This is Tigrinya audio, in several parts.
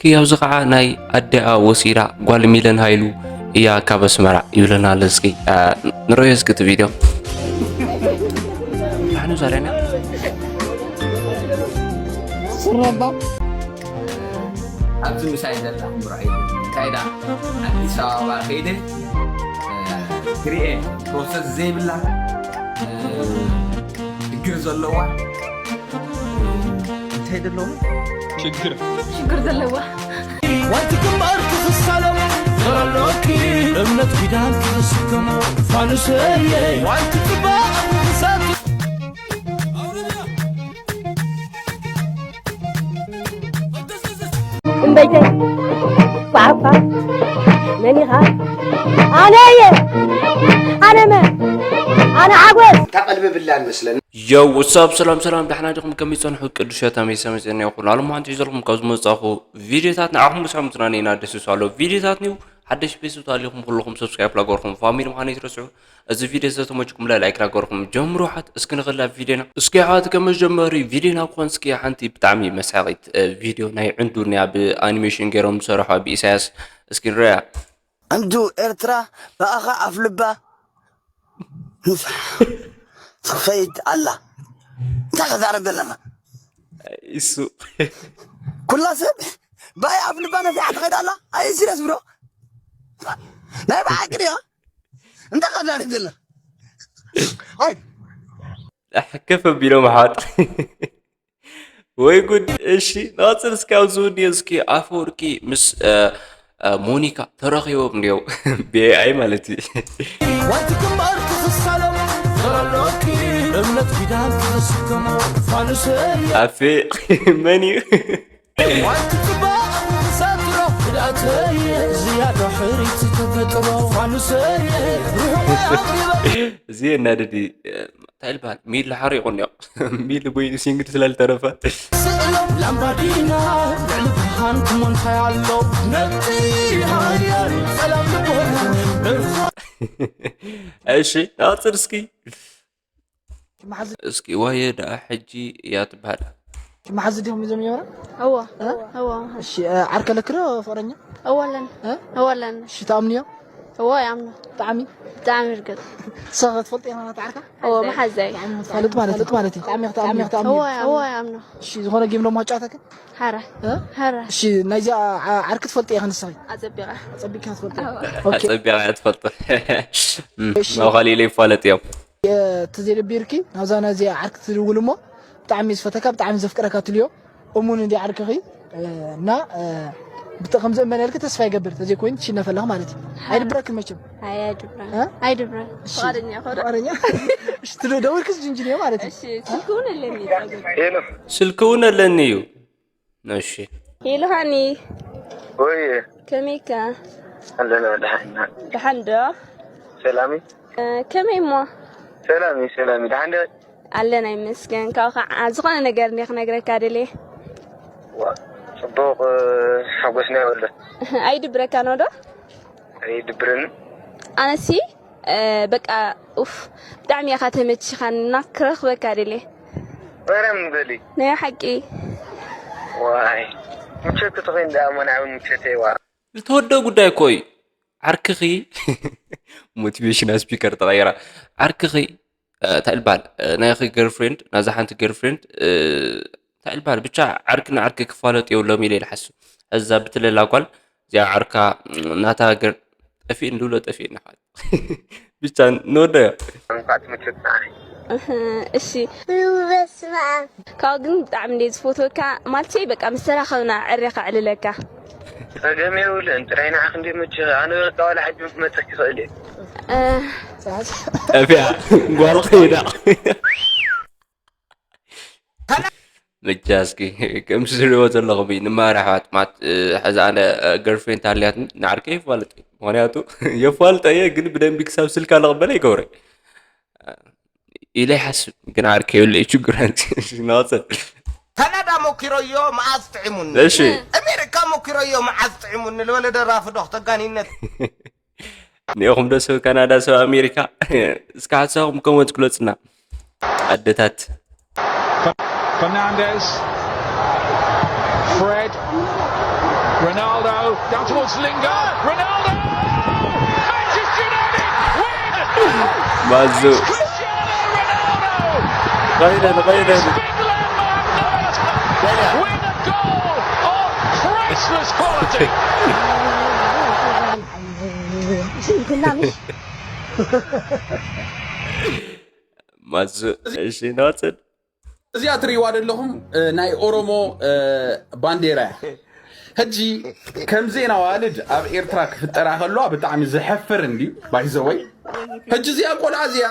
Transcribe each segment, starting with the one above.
ክያውዚ ከዓ ናይ ኣዲኣ ወሲዳ ጓል ሚለን ሃይሉ እያ ካብ ኣስመራ ይብለና ኣሎ። እስኪ ንረዮ እስኪ እቲ ቪድዮ። ዳሕኑ ዛሬና ስረባ ኣብዚ ምሳይ ዘላ ምርኣይ እንታይ ዳ ኣዲስ ኣበባ ከይደ ክሪኤ ፕሮሰስ ዘይብላ ችግር ዘለዋ እንታይ ዘለዋ ችግር ሽግር ዘለዋ ዋይቲ ግንባር ክኽሳሎም ዘረሎኪ እምነት ኪዳን ክኽስከሞ ፋኑሰየ ዋይቲ ጽባቕ ንሳት እምበይተይ ኳዕኳ መን ኢኻ? ኣነ እየ። ኣነ መን? ኣነ ሓጎስ። እታ ቀልቢ ብላን መስለኒ ዮው ወሳብ ሰላም ሰላም ዳሕና ዲኹም ከመይ ጸንሑ ቅዱስ ሸታ መይሰ መጽእና ይኹን ኣሎም ሓንቲ ዘለኹም ካብ ዝመጻኹ ቪዲዮታት ንዓኹም ብስዕም ዝናነይና ደስ ይብሉ ኣሎ ቪዲዮታት ኒው ሓደሽ ቤተሰብ ተሃሊኹም ኩልኹም ሰብስክራይብ ላገርኩም ፋሚሊ ምዃኑ ይትረስዑ እዚ ቪድዮ ዝተመችኩም ላይ ላይክ ናገርኩም ጀምሩ ሓት እስኪ ንኸላ ቪድዮና እስኪ ሓት ከመጀመሪ ቪድዮና ኮን እስኪ ሓንቲ ብጣዕሚ መሳቂት ቪድዮ ናይ ዕንዱርንያ ብኣኒሜሽን ገይሮም ዝሰርሖ ብኢሳያስ እስኪ ንረያ ዕንዱ ኤርትራ ብኣኻ ኣፍልባ ትኸይድ ኣላ እንታይ ከዛረብ ዘለና እሱ ኩላ ሰብ ብኣይ ኣፍልባ ነፊዓ ትኸይድ ኣላ ኣይ ሲሪየስ ብሮ ናይ ብሓቂ ድዮ እንታይ ከዛረብ ዘለና ከፍ ኣቢሎም ኣሕዋት ወይ ጉድ እሺ ንቐፅል እስኪ ኣብዚ ውድዮ እስኪ ኣፈወርቂ ምስ ሞኒካ ተረኺቦም እንዲው ብኤኣይ ማለት እዩ ዋይቲ ግንባር ክኽሳሎም ዘረሎኪ እምነት ኪዳን ክኽስከሞ ፋኑሰየ ኣፌ መን እዩ ዋይቲ ጽባቕ ንሳትሮ ክዳተየ ዝያዶ ሕሪት ተፈጥሮ ፋኑሰየ ርሑቕ ኣቕሪበ እዚ እናደዲ እንታይ ልበሃል ሚል ሓሪቑ እኒኦ ሚል ቦይንሲንግ ስለ ዝተረፈ ስእሎም ላምባዲና ልዕሊ ብርሃን ክሞንታይ ኣሎ ነቲ ሃየር ጸላም ልቦና እሺ ኣፅር እስኪ እስኪ ዋየ ደኣ ሕጂ እያ ትበሃል መሓዚ ዲኹም እዞም ጀመራ እዋ እዋ እሺ ዓርከ ለክዶ ፍቅረኛ እዋ ኣለና እዋ ኣለና እሺ ተኣምንዮ እዋ ይኣምኖ ብጣዕሚ ብጣዕሚ ርግጥ ሰኸ ትፈልጥ ኢኻ ናታ ዓርካ እዋ መሓዛይ ትፋለጥ ማለት ትፋለጥ ማለት እዩ ብጣዕሚ ኢኻ ተኣምንዮ እዋ እዋ ይኣምኖ እሺ ዝኾነ ጌም ደሞ ኣጫወተካ ሓራ እ? ሓራ እሺ ናይዚ ዓርኪ ትፈልጥ ኢኻ ንስኺ ኣጸቢቓ ኣጸቢቅካ ትፈልጥ እዋ። ኦኬ ኣጸቢቓ እያ ትፈልጥ እሺ። መኸሊለ ይፋለጥ እዮም ተዘይደቢርኪ ናብዛ ናዚ ዓርኪ ትድውል እሞ ብጣዕሚ ዝፈተካ ብጣዕሚ ዘፍቅረካ ትልዮ እሙን እንዲ ዓርክኺ እና ከምዚ እመነልኪ ተስፋ ይገብር ተዘይኮይኑ ትሽነፈለኽ ማለት እዩ ኣይድብረክን መቸም ኣይድብረ እ? ኣይድብረ እሺ። ፍቓደኛ ኮነ ፍቓደኛ እሺ ትደ- ደውልክስ ጅንጅንዮ ማለት እዩ እሺ ስልኪ እውን ኣለኒ ጸገም ሄሎ ስልኪ እውን ኣለኒ እዩ እሺ ሄሎ ሃኒ ወይ ከመይካ ኣለና ደሓና ደሓን ዶ ሰላሚ እ፣ ከመይ እሞ ሰላሚ ሰላሚ ደሓን ደ ኣለና ይመስገን ካብ ከዓ ዝኾነ ነገር እንዲ ክነግረካ ደልየ ዋ፣ ጽቡቕ ሓጎስና ይወልዶ ኣይድብረካ ኖ ዶ ኣይድብረኒ ኣነሲ እ፣ በቃ ኡፍ ብጣዕሚ ኢኻ ተመችኻና ክረኽበካ ደልየ ማርያም ንበሊ ናይ ሓቂ ዋይ ምቸት ክትኾይን ደኣ መናዕውን ምቸተይ ዋ ዝተወደ ጉዳይ እኮ እዩ ዓርክኺ ሞቲቬሽናል ስፒከር ተቐይራ ዓርክኺ እንታይ ልበሃል ናይኺ ገርፍሬንድ ናዛ ሓንቲ ገርፍሬንድ እንታይ ልበሃል ብቻ ዓርኪ ንዓርኪ ክፋለጥ የብሎም ኢለ ይሓስብ እዛ ብትለላ ጓል እዚኣ ዓርካ ናታ ገር ጠፊእን ልብሎ ጠፊእን ይሓል ብቻ ንወደዮ እንኳዕ ትምችት ንዓይ እህ፣ እሺ በስመ ኣብ ካብ ግን ብጣዕሚ እንደ ዝፈትወካ ማለተይ በቃ ምስ ተራኸብና ዕሬ ከዕልለካ ጸገም የብልን ጥራይ ንዓኽ እንደ መችኽ ኣነ በቃ ዋላ ሕጂ ምስ መጸክ ይኽእል እየ እህ፣ ጠፊኣ ጓል ከይዳ መጃ እስኪ ከምዚ ዝሪኦ ዘለኹም እዩ ንማር ኣሕዋት ማት ሕዚ ኣነ ገርፍሬንድ ሃልያትኒ ንዓርከይ የፋልጥ እዩ ምክንያቱ የፋልጠ እየ ግን ብደንቢ ክሳብ ስልካ ለቕበለ ይገብረ ኢለ ይሓስብ ግን ዓርከ የብለ እዩ ችግር ናወፀ ካናዳ ሞኪረዮ መዓዝ ጥዒሙኒ እሺ ኣሜሪካ ሞኪረዮ መዓዝ ጥዒሙኒ ልበለ ደራፊ ዶ ክተጋኒነት እኒኦኹም ዶ ሰብ ካናዳ ሰብ ኣሜሪካ እስከ ሓሳኹም ኮመንት ግለፁና ኣደታት Fernandez, Fred, Ronaldo down towards Lingard. Ronaldo! Manchester United win! ማዙ Cristiano Ronaldo غير غير big landmark moment with a goal of priceless quality. كنا مش ማዙ እሺ ናጽል እዚኣ ትርእይዋ ዘለኹም እ፣ ናይ ኦሮሞ እ፣ ባንዴራ እያ። ሕጂ ከም ዜና ዋልድ ኣብ ኤርትራ ክፍጠራ ከለዋ ብጣዕሚ ዘሕፍር እንድዩ ባይዘወይ። ሕጂ እዚኣ ቆልዓ እዚኣ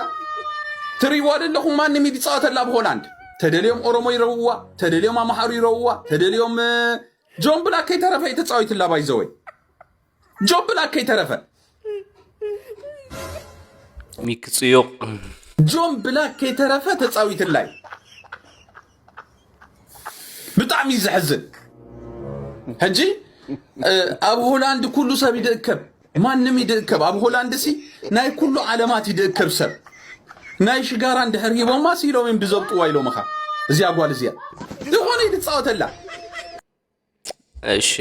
ትርእይዋ ዘለኹም ማንም እዩ ዝፃወተላ ኣብ ሆላንድ። ተደልዮም ኦሮሞ ይረውዋ፣ ተደልዮም ኣምሓሩ ይረውዋ፣ ተደልዮም እ፣ ጆን ብላክ ከይተረፈ እዩ ተፃዊትላ ባይዘወይ። ጆን ብላክ ከይተረፈ ሚክ ጽዩቕ ጆን ብላክ ከይተረፈ ተፃዊትላይ። ብጣዕሚ እዩ ዘሕዝን። ሕጂ እ፣ ኣብ ሆላንድ ኩሉ ሰብ ይድእከብ፣ ማንም ይድእከብ። ኣብ ሆላንድ ሲ ናይ ኩሉ ዓለማት ይድእከብ ሰብ። ናይ ሽጋራ እንድሕር ሂቦማ ሲ ኢሎም እዮም ድዘብጥዋ ኢሎምኻ። እዚኣ ጓል እዚኣ ዝኾነ እዩ ትፃወተላ። እሺ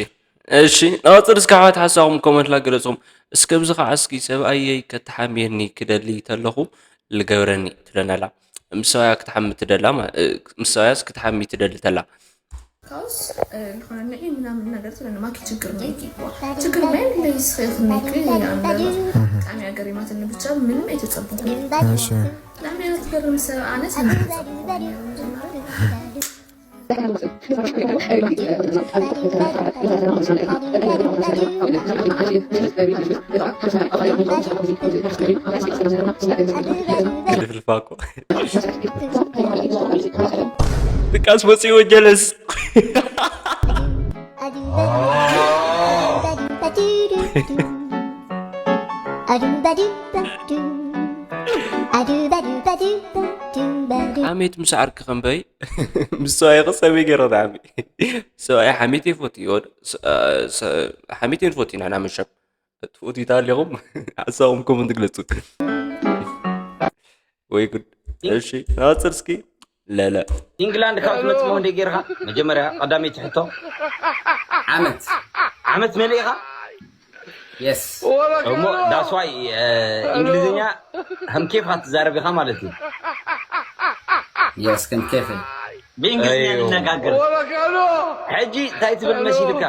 እሺ ናወፅር እስከ ኣሕዋት ሓሳኹም ኮመንት ላገለፅኹም እስከ ብዚ ከዓ እስኪ ሰብኣየይ ከተሓምየኒ ክደሊ ተለኹ ልገብረኒ ትብለናላ ምስ ሰብኣያ ክትሓሚ ትደላ ማ- እ፣ ምስ ሰብኣያስ ክትሓሚ ትደሊ ተላ ካውስ ዝኾነ ንዒ ምናምን ነገር ትብለኒ ማኪ ችግር ነይኪ ችግር ናይ ለይስ ኸይኽነይክ ብጣዕሚ ኣገሪማትኒ ብቻ ምንም ኣይተፀበኹ እሺ ብጣዕሚ እያ ትገርም ሰብ ኣነስ ልፋኮ ድቃስ መፅእዎ ጀለስ ሓሜት ምስ ዓርኪ ከንበይ ምስ ሰብኣይ ኸ ሰመይ ገይረ ተዓሚ ሰብኣይ ሓሜት የፈት ሓሜት ንፈት ኢና ናመሸብ ትፈትዩ ኣለኹም ሓሳብኩም ኮመንት ግለጹ ወይ ጉድ እሺ ናጽር እስኪ ለለ ኢንግላንድ ካብ ትመፅእ እንደ ጌርካ መጀመርያ ቀዳመይቲ ሕቶ ዓመት ዓመት መሊእኻ የስ እሞ ዳስዋይ እንግሊዝኛ ከም ኬፍ ትዛረብ ኢኻ ማለት እዩ የስ ከም ኬፍ ብእንግሊዝኛ ንነጋገር ሕጂ እንታይ ትብል መሲልካ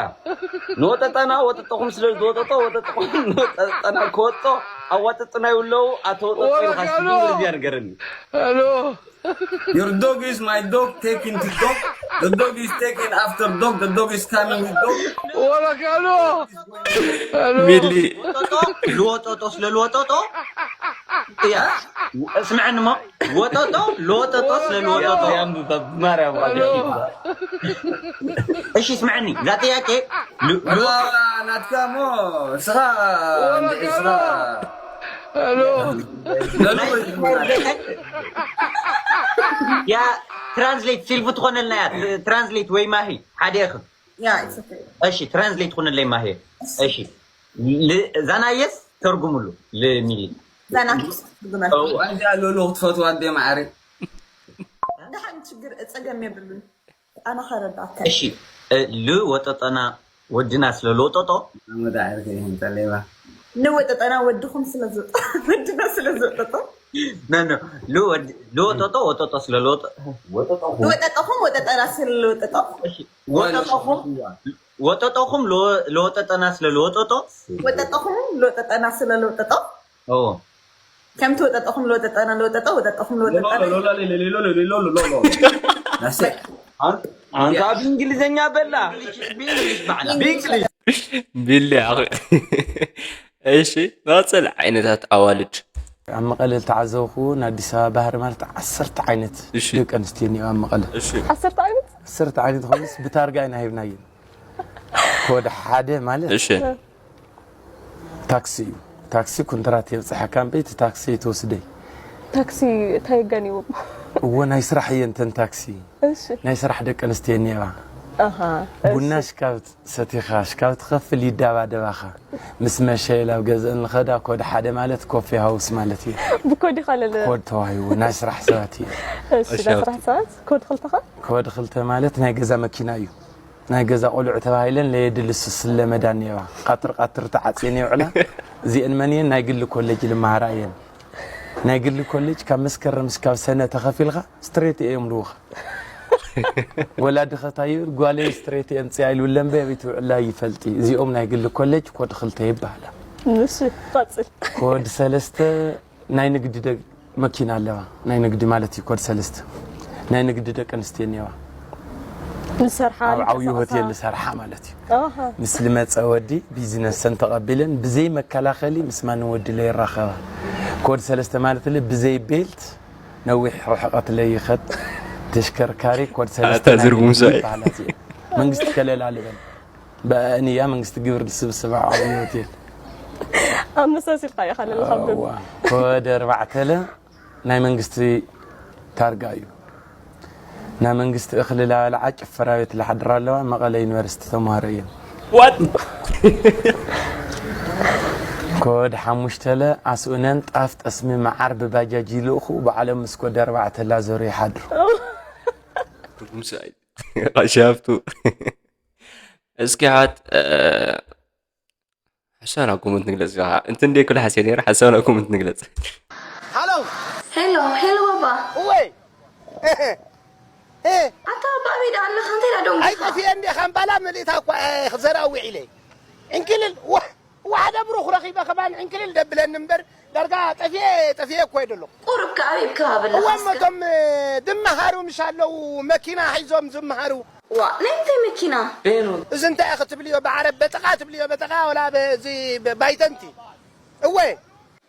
ንወጠጠና ወጠጠኹም ስለ ዝወጠጦ ወጠጠኹም ንወጠጠና ክወጦ ኣዋጠጥና ይብለው ኣተወጠጡ ኢልካ እንግሊዝኛ ንገረኒ Your dog is my dog, taking the dog. The dog is taking after dog. The dog is coming with dog. ሚሊ ልወጠጦ ስለ ልወጠጦ እያ ስምዐኒ ሞ ወጠጦ ልወጠጦ ስለ ልወጠጦ ማርያም እሺ ስምዐኒ እዛ ጥያቄ ናትካ ሞ ስኻ ስኻ ያ ትራንስሌት ሲልፉ ትኾነልና እያ ትራንስሌት ወይ ማሂ ሓደ ኢኽም Yeah, it's okay. እሺ ትራንስሌት ትኾነለይ ማሂ እሺ ዛናየስ ተርጉምሉ ልሚሊ ዛናቱስ ትርጉመ ዋንጃ ሎሎ ክትፈትዋ እንደ ማዕረ ደሓን ችግር ጸገም የብሉን ኣነ ከረዳካ እሺ ልወጠጠና ወድና ስለ ልወጠጦ መዳዕር ከይህንጠሌባ ንወጠጠና ወድኹም ስለ ዝወጠ ወድና ስለ ዝወጠጦ ነኖ ልወጠጦ ወጠጦ ስለ ልወጠ ወጠጠኹም ወጠጠና ስለ ልወጠጦ ወጠጦኹም ልወጠጠና ስለ ልወጠጦ ወጠጠኹም ልወጠጠና ስለ ልወጠጦ ከምቲ ወጠጠኹም ልወጠጠና ልወጠጦ ወጠጠኹም ልወጠጠና ኣንታ ብእንግሊዝኛ በላ ቢሊ ኣኺ እሺ መቐፀል ዓይነታት ኣዋልድ ኣብ መቐለ ዝተዓዘብኩ ንኣዲስ ኣበባ ባህሪ ማለት ዓሰርተ ዓይነት እሺ። ደቂ ኣንስትዮ እኒኦ ኣብ መቐለ እሺ ዓሰርተ ዓይነት ዓሰርተ ዓይነት ኮይኑስ ብታርጋ ኢና ሂብናየን ኮድ ሓደ ማለት እሺ ታክሲ እዩ ታክሲ ኩንትራት የብፅሐካ እምበይ እቲ ታክሲ ኣይትወስደይ ታክሲ እንታይ የጋንዎም እዎ ናይ ስራሕ እየን ተን ታክሲ እሺ ናይ ስራሕ ደቂ ኣንስትዮ እኒኤዋ ኣሃ ቡና ሽካብ ሰቲኻ ሽካብ ትኸፍል ይዳባደባኻ ምስ መሸ ኢላ ኣብ ገዝአን ንኸዳ ኮድ ሓደ ማለት ኮፊ ሃውስ ማለት እዩ ብኮድ ኢኻ ለለ ኮድ ተዋሂቡ ናይ ስራሕ ሰባት እዩ እሺ ናይ ስራሕ ሰባት ኮድ ክልተኻ ኮድ ክልተ ማለት ናይ ገዛ መኪና እዩ ናይ ገዛ ቆልዑ ተባሂለን ለየድሊ ስስለ መዳን እየዋ። ቃትር ቃትር ተዓፅየን ይውዕላ። እዚአን መን እየን? ናይ ግሊ ኮሌጅ ልመሃራ እየን። ናይ ግሊ ኮሌጅ ካብ መስከረም እስካብ ሰነ ተኸፊልካ ስትሬት እዮም ልውኻ። ወላዲ ኸታዩ ጓለይ ስትሬት የምፅያ ኢሉ ለምበ ቤት ውዕላ ይፈልጢ። እዚኦም ናይ ግሊ ኮሌጅ ኮድ ክልተ ይበሃላ። እሺ፣ ቀጽል። ኮድ ሰለስተ ናይ ንግዲ ደቂ መኪና ኣለዋ። ናይ ንግዲ ማለት እዩ ኮድ ሰለስተ። ናይ ንግዲ ደቂ ኣንስትዮ እኒዋ። ንሰርሓ ኣብ ዓብዩ ሆቴል ዝሰርሓ ማለት እዩ። ምስ ልመፀ ወዲ ቢዝነሰን ተቐቢለን ብዘይ መከላኸሊ ምስ ማንም ወዲ ለይራኸባ። ኮድ ሰለስተ ማለት ለ ብዘይ ቤልት ነዊሕ ርሕቐት ለይኸድ ተሽከርካሪ ኮድ ሰለስተ ኣታ ዝርጉም ሰብኣይ። ይበሃላት እየ። መንግስቲ ከለላ ልበል በእንያ መንግስቲ ግብር ዝስብስብ ኣብ ዓብዩ ሆቴል። ኣመሳሲልካ ኢኻ ለለኻ ብደም እዋ። ኮድ ኣርባዕተ ለ ናይ መንግስቲ ታርጋ እዩ። ናይ መንግስቲ እኽሊ ላበልዓ ጭፈራ ቤት ላሓድራ ኣለዋ መቐለ ዩኒቨርሲቲ ተምሃሮ እዮም። ዋት ኮድ ሓሙሽተ ለ ኣስኡነን ጣፍ ጠስሚ መዓር ብባጃጅ ይልእኹ ባዕሎም ምስ ኮድ ኣርባዕተ ላዞሩ ይሓድሩ። ርጉም ሰብኣይ። ቀሺ ሃፍቱ። እስኪ ሓት ሓሳብና ኮመንት ንግለጽ። እንትን ደይ ኩሉ ሓሴ ነይረ ሓሳብና ኮመንት ንግለጽ። ሃሎ ሄሎ ሄሎ ባባ እወይ ኣታ ባባ ኣበይ ደኣ ኣለኻ እንታይ ደኣ ደንጉኻ ኣይጠፍኤ እንዴ ካምባላ መሊእታ እኳ ክዘራዊ ኢለ ዕንክልል ዋሕ- ዋሕደ ብሩኽ ረኺበ ከማን ዕንክልል ደብለኒ እምበር ዳርጋ ጠፍኤ ጠፍኤ እኮ እየ ደሎ ቁሩብ ከኣ ኣበይ ከባቢ ኣለኻ እወ እሞ እቶም ዝመሃሩ ምሽ ኣለዉ መኪና ሒዞም ዝመሃሩ ዋ ናይ እንታይ መኪና እዚ እንታይ ክትብልዮ ብዓረብ በጠቓ ትብልዮ በጠቓ ወላ በዚ ባይተንቲ እወ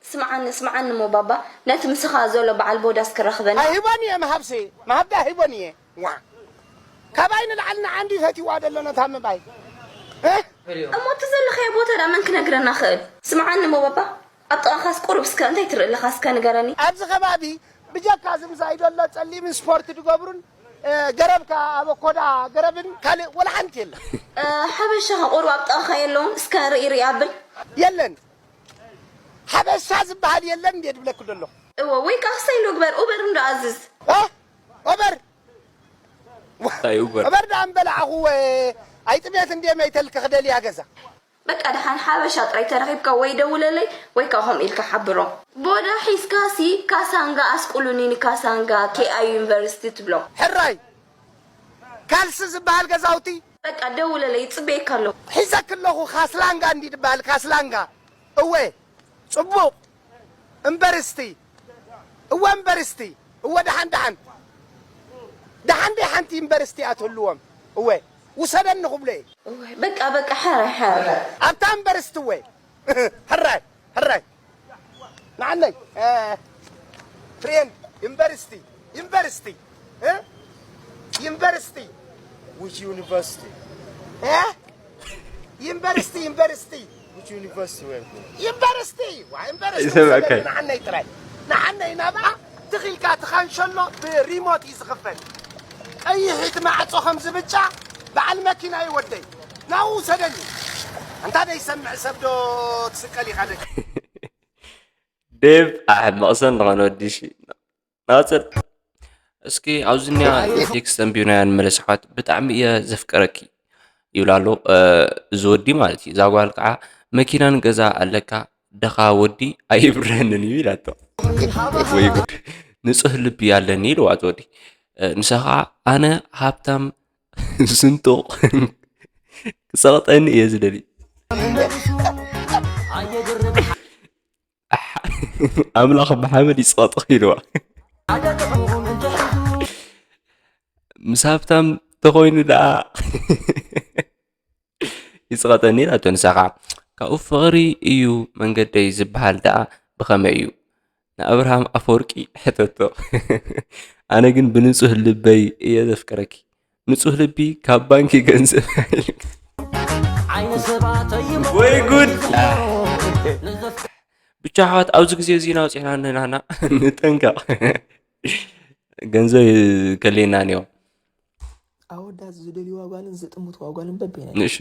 ስምዓኒ ስምዓኒ እሞ ባባ ነቲ ምስኻ ዘሎ በዓል ቦዳስ ክረኽበኒ ኣይህቦን እየ መሃብሲ መሃብዳ ኣይህቦን እየ ዋ ካባይ ንላዕሊ ንዓንዲ ፈትዋ ደሎ ነታ ምባይ እ? እሞ እቲ ዘለኻዮ ቦታ ዳ መን ክነግረና ክእል ስምዓኒ እሞ ባባ ኣብ ጥቓኻስ ቁሩብ እስከ እንታይ ትርኢ ኣለኻ እስከ ንገረኒ ኣብዚ ከባቢ ብጀካ ዝምዛይ ደሎ ጸሊምን ስፖርት ዝገብሩን እ፣ ገረብካ ኣበኮዳ ገረብን ካልእ ወላ ሓንቲ የለን እ፣ ሓበሻኻ ቁሩብ ኣብ ጥቓኻ የለውን እስከ ርኢ ርኢ ኣብል የለን ሓበሻ ዝበሃል የለን እንዴ ድብለክ ደሎ እወ ወይ ከዓ ክሰይ ዶ ግበር ኡበር እንዶ ኣዝዝ እ? ኦበር እንታይ ኡበር ኦበር ዳ እምበላዕኹ ኣይጥሜት እንዴ መይተልክ ክደልያ ገዛ በቃ ደሓን ሓበሻ ጥራይ ተረኺብካ ወይ ደውለለይ ወይ ከዓ ከምኡ ኢልካ ሓብሮም ቦዳ ሒዝካሲ ካሳንጋ ኣስቁሉኒ ንካሳንጋ ኬኣይ ዩኒቨርሲቲ ትብሎም ሕራይ ካልሲ ዝበሃል ገዛውቲ በቃ ደውለለይ ይፅበየካ ኣለኹ ሒዘክ ኣለኹ ካስላንጋ እንዲ ዝበሃል ካስላንጋ እወ ፅቡቕ እምበርስቲ እወ እምበርስቲ እወ ደሓን ደሓን ደሓን ደይ ሓንቲ እምበርስቲ እያ ትህልዎም እወ ውሰደኒ ክብሎ እየ በቃ በቃ ሕራይ ሕራይ ኣብታ እምበርስቲ እወ ሕራይ ሕራይ ንዓነይ ፍሬንድ ዩኒቨርሲቲ ዩኒቨርሲቲ እ? ዩኒቨርሲቲ which university እ? ዩኒቨርሲቲ ዩኒቨርሲቲ which university were you? ዩኒቨርሲቲ ዋ ዩኒቨርሲቲ ይሰምዐካ። ውሰደኒ ንዓነይ ጥራይ ንዓነይ ናብኣ ትኺልካ ትኻንሸሎ ብሪሞት እዩ ዝኽፈት ቀይሕ እቲ ማዕፆ ከም ዝብጫ በዓል መኪና እዩ ወደይ ናብኡ ውሰደኒ ኣንታ ደይሰምዕ ሰብ ዶ ትስቀል ኢኻ ደቂ ዴቭ ኣሕመቕ ሰብ ዝኾነ ወዲ ሺ ናፅል እስኪ ኣብዚ ኒያ ቴክስት ኣንቢብናያ ንመለስ ኣሕዋት ብጣዕሚ እየ ዘፍቀረኪ ይብል ኣሎ እዚ ወዲ ማለት እዩ እዛ ጓል ከዓ መኪናን ገዛ ኣለካ ደኻ ወዲ ኣይብረንን እዩ ኢላቶ ወይ ጉድ ንፁህ ልቢ ኣለኒ ኢልዋ እቲ ወዲ ንሳ ከዓ ኣነ ሃብታም ስንጡቕ ክፀቕጠኒ እየ ዝደሊ ኣምላኽ ብሓመድ ይፀቕጥኽ ኢልዋ ምስ ሃብታም ተኾይኑ ደኣ ይፅቐጠኒ ኢላቶ ንሳ ከዓ ካብኡ ፍቕሪ እዩ መንገደይ ዝበሃል ደኣ ብኸመይ እዩ ንኣብርሃም ኣፈወርቂ ሕተቶ ኣነ ግን ብንፁህ ልበይ እየ ዘፍቅረኪ ንፁህ ልቢ ካብ ባንኪ ገንዘብ ወይ ጉድ ብቻ ኣሕዋት ኣብዚ ግዜ እዚ ናውፅዕና ንናና ንጠንቀቕ ገንዘብ ከልየና ኒዮ ኣወዳት ዝደልዩ ኣጓልን ዝጥምቱ ኣጓልን በበይና ንእሺ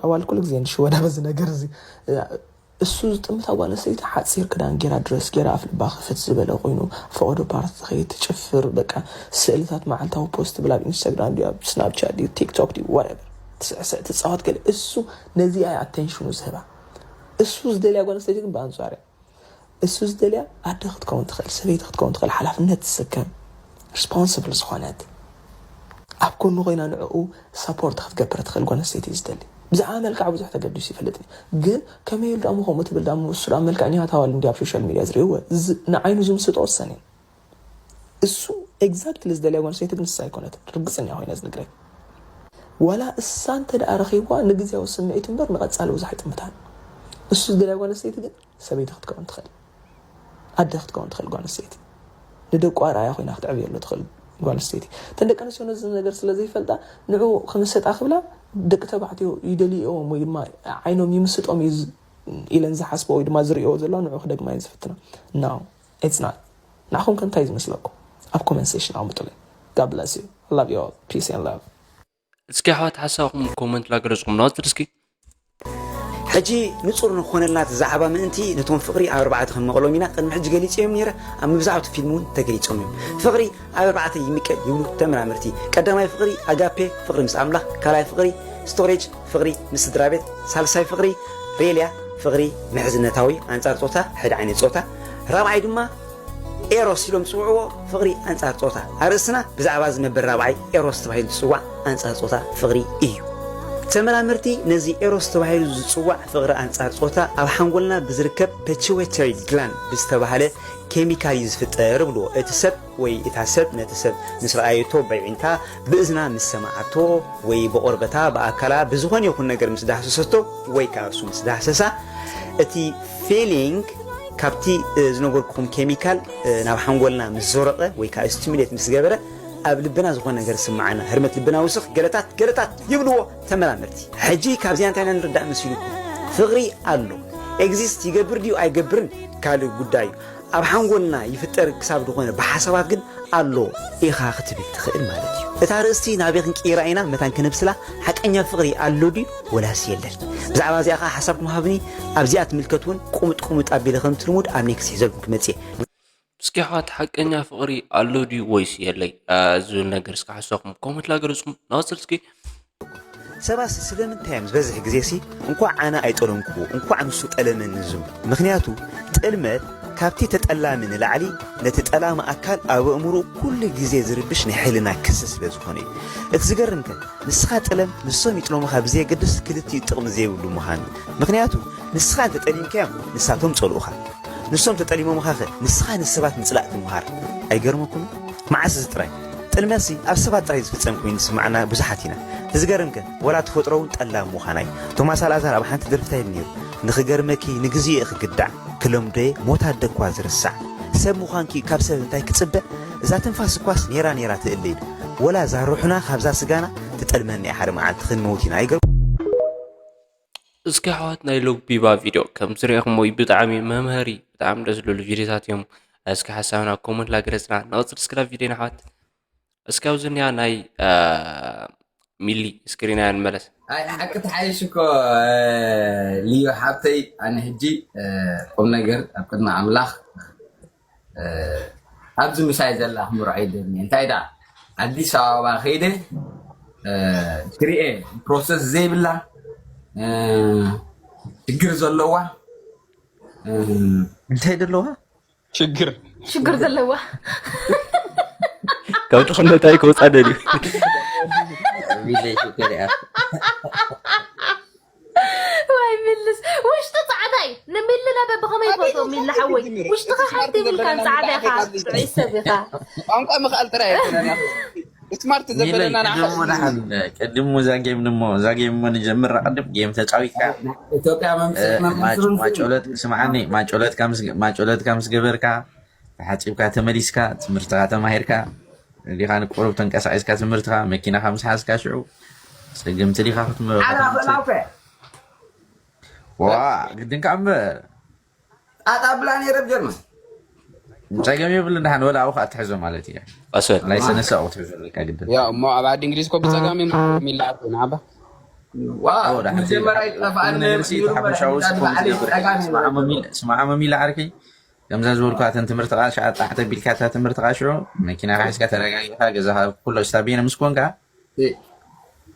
ኣዋል ኩሉ ግዜ ንሽወዳ በዚ ነገር እዚ እሱ ዝጥምት ኣጓል ኣንስተይቲ ሓፂር ክዳን ጌራ ድረስ ጌራ ኣፍ ልባ ክፍት ዝበለ ኮይኑ ፈቐዶ ፓርት ትኸይድ ትጭፍር በቃ ስእልታት መዓልታዊ ፖስት ትብል ኣብ ኢንስታግራም ድዩ ኣብ ስናፕቻት ድዩ ቲክቶክ ድዩ whatever ትስዕስዕ ትፃወት ገለ። እሱ ነዚኣ ኣቴንሽኑ ዝህባ። እሱ ዝደልያ ጓል ኣንስተይቲ ግን ብኣንፃር እያ። እሱ ዝደልያ ኣደ ክትከውን ትኽእል፣ ሰበይቲ ክትከውን ትኽእል፣ ሓላፍነት ትስከም፣ ሪስፖንስብል ዝኾነት፣ ኣብ ጎኑ ኮይና ንዕኡ ሰፖርት ክትገብር ትኽእል ጓል ኣንስተይቲ እዩ ዝደሊ። ብዛዕባ መልክዓ ብዙሕ ተገዲሱ ይፈልጥን እዩ። ግን ከመይ ኢሉ ዳሞ ከምኡ ትብል ዳሞ፣ እሱ ዳሞ መልክዐኛ ታዋል እንዲ ኣብ ሶሻል ሚድያ ዝርእይዎ፣ ዝ- ንዓይኑ ዝምስጦ ወሰን እዩ። እሱ ኤግዛክትሊ ዝደልያ ጓል ኣንስተይቲ ግን ንሳ ኣይኮነትን። ርግፅን እያ ኮይና ዝነግረኝ። ዋላ እሳ እንተ ደኣ ረኺብዋ ንግዜያዊ ስምዒት እምበር ንቐጻሊ ብዙሕ ኣይጥምታን። እሱ ዝደልያ ጓል ኣንስተይቲ ግን ሰበይቲ ክትከውን ትኽእል፣ ኣደ ክትከውን ትኽእል ጓል ኣንስተይቲ፣ ንደቁ ኣርኣያ ኮይና ክትዕብየሉ ትኽእል ጓል ኣንስተይቲ። እተን ደቂ ኣንስትዮ ነዚ ነገር ስለ ዘይፈልጣ ንዑ ክምሰጣ ክብላ ደቂ ተባዕትዮ ይደልይኦም ወይ ድማ ዓይኖም ይምስጦም እዩ ዝ- ኢለን ዝሓስቦ ወይ ድማ ዝርእዮ ዘለዋ ንዑ ክደግማ እየን ዝፍትና። No, it's not። ንዓኹም ከ እንታይ ዝመስለኩም? ኣብ ኮመንት ሴክሽን ኣቕምጡለይ። God bless you. I love you all. Peace and love. እስኪ ኣሕዋት ሓሳብኩም ኮመንት ላገለጽኩም ናወጽድ እስኪ። ሕጂ ንጹር ንኾነልና እቲ ዛዕባ ምእንቲ ነቶም ፍቕሪ ኣብ ኣርባዕተ ክንመቕሎም ኢና። ቅድሚ ሕጂ ገሊጸዮም ነይረ፣ ኣብ መብዛሕቱ ፊልም እውን ተገሊጾም እዮም። ፍቕሪ ኣብ ኣርባዕተ ይምቀል ይብሉ ተመራመርቲ። ቀዳማይ ፍቕሪ ኣጋፔ፣ ፍቕሪ ምስ ኣምላኽ፣ ካልኣይ ፍቕሪ ስቶሬጅ፣ ፍቕሪ ምስ ስድራ ቤት፣ ሳልሳይ ፍቕሪ ሬልያ፣ ፍቕሪ ምሕዝነታዊ ኣንጻር ጾታ፣ ሓደ ዓይነት ጾታ፣ ራብዓይ ድማ ኤሮስ ኢሎም ዝጽውዕዎ ፍቕሪ ኣንጻር ጾታ። ኣርእስትና ብዛዕባ እዚ ነበር ራብዓይ ኤሮስ ተባሂሉ ዝጽዋዕ ኣንጻር ጾታ ፍቕሪ እዩ። ተመራመርቲ ነዚ ኤሮስ ተባሂሉ ዝጽዋዕ ፍቕሪ ኣንጻር ጾታ ኣብ ሓንጎልና ብዝርከብ ፒቱዌተሪ ግላንድ ብዝተባህለ ኬሚካል እዩ ዝፍጠር ይብልዎ። እቲ ሰብ ወይ እታ ሰብ ነቲ ሰብ ምስ ረኣየቶ በዒንታ፣ ብእዝና ምስ ሰማዓቶ ወይ ብቆርበታ ብኣካላ ብዝኾነ ይኹን ነገር ምስ ዳህሰሰቶ ወይ ከዓ እሱ ምስ ዳህሰሳ እቲ ፊሊንግ ካብቲ ዝነገርኩኹም ኬሚካል ናብ ሓንጎልና ምስ ዘረቐ ወይ ከዓ ስቲሙሌት ምስ ገበረ ኣብ ልብና ዝኾነ ነገር ስማዓና ህርመት ልብና ውስኽ ገለታት ገለታት ይብልዎ ተመራመርቲ። ሕጂ ካብዚኣ እንታይ ኢና ንርዳእ መሲሉኩም? ፍቕሪ ኣሎ ኤግዚስት ይገብር ድዩ ኣይገብርን ካልእ ጉዳይ እዩ። ኣብ ሓንጎልና ይፍጠር ክሳብ ዝኾነ ብሓሳባት ግን ኣሎ ኢኻ ክትብል ትኽእል ማለት እዩ። እታ ርእስቲ ናበይ ክንቅይራ ኢና መታን ክነብስላ ሓቀኛ ፍቕሪ ኣሎ ድዩ ወላስ የለን? ብዛዕባ እዚኣ ኸዓ ሓሳብኩም ሃብኒ። ኣብዚኣ ትምልከት እውን ቁምጥ ቁምጥ ኣቢለ ከምቲ ልሙድ ኣብ ኔክስት ሒዘልኩም ክመጽእ እየ። እስኪ ኣሕዋት ሓቀኛ ፍቕሪ ኣሎ ድዩ ወይስ የለይ ዝብል ነገር እስኪ ሓሳብኩም ኮመንት ላገለጽኩም ናወፅል እስኪ። ሰባስ ስለምንታይ እዮም ዝበዝሕ ግዜሲ እንኳዕ ኣነ ኣይጠለምኩዎ እንኳዕ ንሱ ጠለመኒ ዝብሉ? ምኽንያቱ ጥልመት ካብቲ ተጠላሚ ንላዕሊ ነቲ ጠላሚ ኣካል ኣብ ኣእምሮኡ ኩሉ ግዜ ዝርብሽ ናይ ሕልና ክሲ ስለ ዝኾነ እዩ። እቲ ዝገርም ከ ንስኻ ጥለም ንሶም ይጥለሙኻ ብዘየገድስ ክልቲኡ ጥቕሚ ዘይብሉ ምዃኑ እዩ። ምኽንያቱ ንስኻ እንተጠሊምካዮም ንሳቶም ጸልኡኻ። ንሶም ተጠሊሞምኻ ኸ ንስኻ ንሰባት ምጽላእ ትምሃር። ኣይገርመኩምን? መዓስ እዚ ጥራይ? ጥልመትሲ ኣብ ሰባት ጥራይ ዝፍጸም ኮይኑ ዝስምዓና ብዙሓት ኢና። እቲ ዝገርም ከ ወላ ተፈጥሮ እውን ጠላም ምዃና እዩ። ቶማስ ኣልኣዛር ኣብ ሓንቲ ደርፊ እንታይ ኢሉ ነይሩ? ንኽገርመኪ ንግዜኡ እየ ክግዳዕ፣ ክለምዶ'የ ሞት ኣደ እኳ ዝርሳዕ። ሰብ ምዃንኪ ካብ ሰብ እንታይ ክጽበ? እዛ ትንፋስ እኳስ ኔራ ኔራ ትእለ ኢሉ። ወላ እዛ ሩሕና ካብዛ ስጋና ትጠልመና እያ ሓደ መዓልቲ ክንመውት ኢና። ኣይገርም? እስኪ ኣሕዋት ናይ ሎቢባ ቪድዮ ከም ዝረኣኹሞ እዩ ብጣዕሚ መምሃሪ ብጣዕሚ ደስ ዝብሉ ቪድዮታት እዮም። እስኪ ሓሳብና ኮመንት ላገለጽና ንቐጽል እስኪ ናብ ቪድዮና ኣሕዋት። እስኪ ኣብዚ እኒኣ ናይ ሚሊ ስክሪን እያ ንመለስ። ኣይ ሓቂ ትሓይሽ እኮ ልዩ ሓብተይ ኣነ ሕጂ ቁም ነገር ኣብ ቅድሚ ኣምላኽ ኣብዚ ምሳይ ዘላ ክምርዖ ይደኒ እንታይ ዳ ኣዲስ ኣበባ ከይደ ክሪኤ ፕሮሰስ ዘይብላ ችግር ዘለዋ እንታይ ዘለዋ ሽግር ሽግር ዘለዋ ካብ ድኽነታይ ክወፃ ደልዩ ቢለይ ሽግር እያ ወይ ምልስ ውሽጢ ፃዕዳ እዩ ንምልላ በብኸመይ ይፈትዎ ሚላ ሓወይ ውሽጥኻ ሓንቲ ይብልካን ፃዕዳ ኢኻ ጥዑይ ሰብ ኢኻ ቋንቋ ምኽኣል ጥራይ ኣይኮነን ስማርት ዘበለና ንዓኻ ቅድም እዛ ጌም ንሞ እዛ ጌም እሞ ንጀምር ቅድም ጌም ተጫዊትካ ኢትዮጵያ መምፅእ መምፅእ ማጮለት ስምዓኒ ማጮለትካ ምስ ገበርካ ተሓፂብካ ተመሊስካ ትምህርትኻ ተማሂርካ ዲኻ ንቁሩብ ተንቀሳቒስካ ትምህርትኻ መኪናኻ ምስ ሓዝካ ሽዑ ፀገምቲ ዲኻ ክትምሮ ዓላ ክእላውከ ዋ ግድን ከዓ እምበር ጣጣ ብላ ነይረ ብ ጀርመን ጸገም የብልን ደሓን ወላ ኣብኡ ከዓ ትሕዞ ማለት እያ ፓስወርድ ላይሰንስ ኣብኡ ትሕዞ ኣለካ ግድን ያው እሞ ኣብ ዓዲ እንግሊዝ እኮ ብጸጋም እዮም የሚላኩ ንዓባ ዋው መጀመሪያ ይጠፋን ስማዓ መሚላ ዓርከይ ከምዛ ዝበልኳ እተን ትምህርትኻ ሸዓ ጣሕ ተቢልካ እታ ትምህርትኻ ሽዑ መኪናኻ ሒዝካ ተረጋጊኻ ገዛኻ ኩሎ ስታቢነ ምስ ኮንካ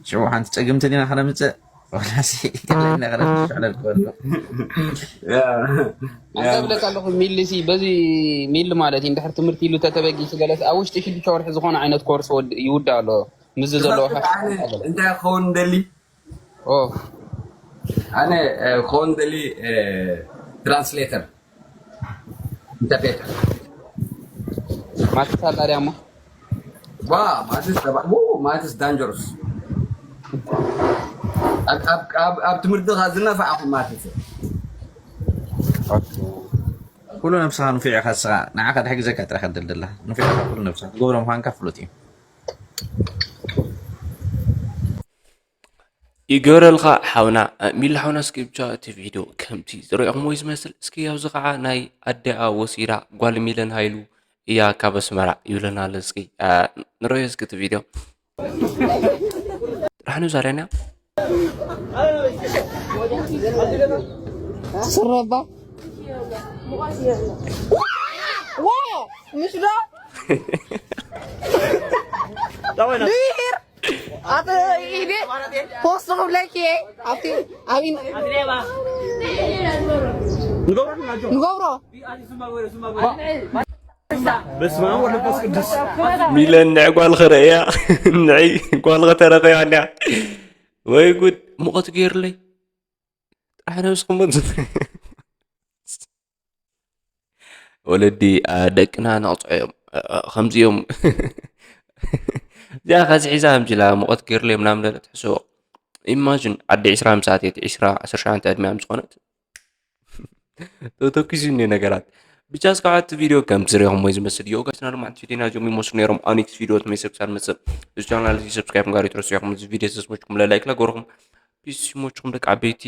ሽዑ ሓንቲ ጸግምቲ ዲና ከነምጽእ ወላሲ ገለ ኢና ከነምጽእ ሽዕለል ክበሉ። ኣንታ ብለካ ኣለኹ ሚል ሲ በዚ ሚል ማለት እዩ። እንድሕር ትምህርቲ ኢሉ ተተበጊሱ ገለስ ኣብ ውሽጢ ሽዱሽተ ወርሒ ዝኾነ ዓይነት ኮርስ ወድ ይውዳ ኣሎ። ምስ ዘለዎ ሓ- እንታይ ክኸውን ደሊ ኦ ኣነ ክኸውን ደሊ ትራንስሌተር ኢንተርፕሬተር ማትስ ኣላ ድያ እሞ ዋ ማትስ ተባ ው ማትስ ዳንጀሮስ ኣብ ትምህርትኻ ዝነፋዕኹ ማትስ ኩሉ ነብስኻ ንፊዕ ኢኻ ንስኻ ንዓኻ ድሕግዘካ ጥራሕ ከደልደላ ንፊዕ ኢኻ ኩሉ ነብስኻ ትገብሮ ምዃንካ ፍሉጥ እዩ። ይገብረልካ ሓውና ሚሊ ሓውና እስኪ ብቻ እቲ ቪድዮ ከምቲ ዝረኹምዎ ዝመስል እስኪ ኣብዚ ከዓ ናይ ኣዲኣ ወሲዳ ጓል ሚለን ሃይሉ እያ ካብ ኣስመራ ይብለና ኣሎ እስኪ ንረዮ እስኪ እቲ ቪድዮ ጥራሕ ንዛረና ስረባ ዋ ምሽ ዶ ብሄር ኣብ ኢደ ፖስት ክብለኪ ኣብቲ ኣብ ንገብሮ በስመ አብ ወወልድ ወመንፈስ ቅዱስ ሚለን ንዕ ጓል ክርእያ ንዕ ጓል ከተረኸያ እንዲያ ወይ ጉድ ሙቐት ገይርለይ ጥራሕ ነብስኹም ወለዲ ደቅና ነቕፅዖ እዮም ከምዚኦም እዚኣ ከዚ ሒዛ ምጅላ ሙቐት ገይርለይ ምናምን ትሕስቦ ኢማጅን ዓዲ ዕስራ ምሳት የት ዕስራ ዓሰርተ ሸውዓተ ዕድሚያ ምስ ዝኾነት ተተኪሱ እኒ ነገራት ብቻ እስካብ እቲ ቪዲዮ ከም ዝሪኹም ወይ ዝመስል ዮጋስና ድማ ፊዴና ጆም ይመስሉ ነይሮም ኣኔክስ ቪዲዮ ተመይሰብ ክሳብ መፅእ እዚ ቻናል እዚ ሰብስክራይብ ምግባር ይትረሱ ኢኹም እዚ ቪዲዮ ተስሞችኩም ለላይክ ለጎርኹም ፒስ ሲሞችኩም ደቂ ዓበይቲ